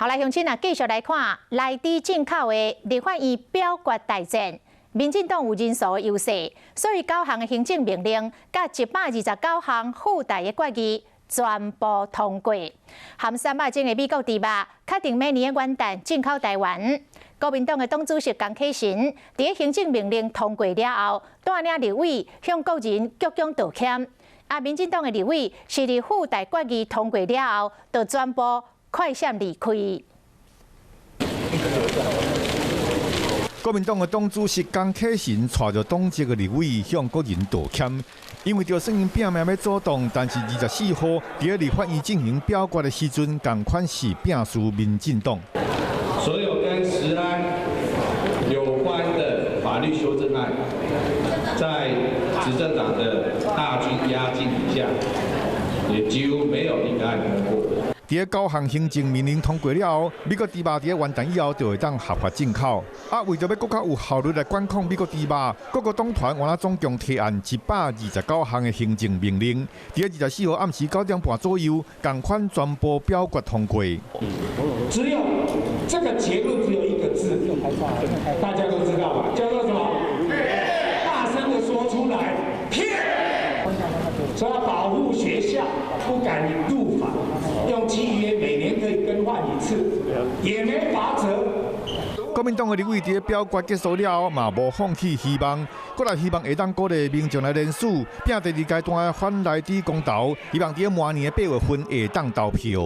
好來，鄉親啊，繼續來看萊豬進口的立法院表決大戰。民進黨有人數的優勢，所以九項的行政命令佮129項附帶的決議全部通過。含300種的美國豬肉，確定明年的元旦進口台灣。國民黨的黨主席江啟臣，佇行政命令通過了後，帶領立委向國人鞠躬道歉。啊，民進黨的立委是佇附帶決議通過了後，就全部快閃離開。國民黨的黨主席江啟臣帶著黨籍的立委向國人道歉，因為著算𪜶拚命欲阻擋，但是24號佇立法院進行表決的時陣，仝款是拚輸民進黨。所有跟食安有關的法律修正案，在執政黨的大軍壓境底下，也幾乎沒有一個案通過。佇九項行政命令通過了後，美國豬肉佇元旦以後就會當合法進口。啊，為著欲閣較有效率來管控美國豬肉，各個黨團原來總共提案129項的行政命令，佇24號暗時9點半左右，仝款全部表決通過。只有這個結論只有一個字，大家都知道吧？叫做什麼？大聲的說出來，騙！說要保護學校，不敢入法，用契約每年可以更換一次，也沒罰則。國民黨的立委佇表決結束了後，嘛無放棄希望，閣來希望會當鼓勵民眾來聯署，拚第二階段的反萊豬公投，希望佇明年的8月份會當投票。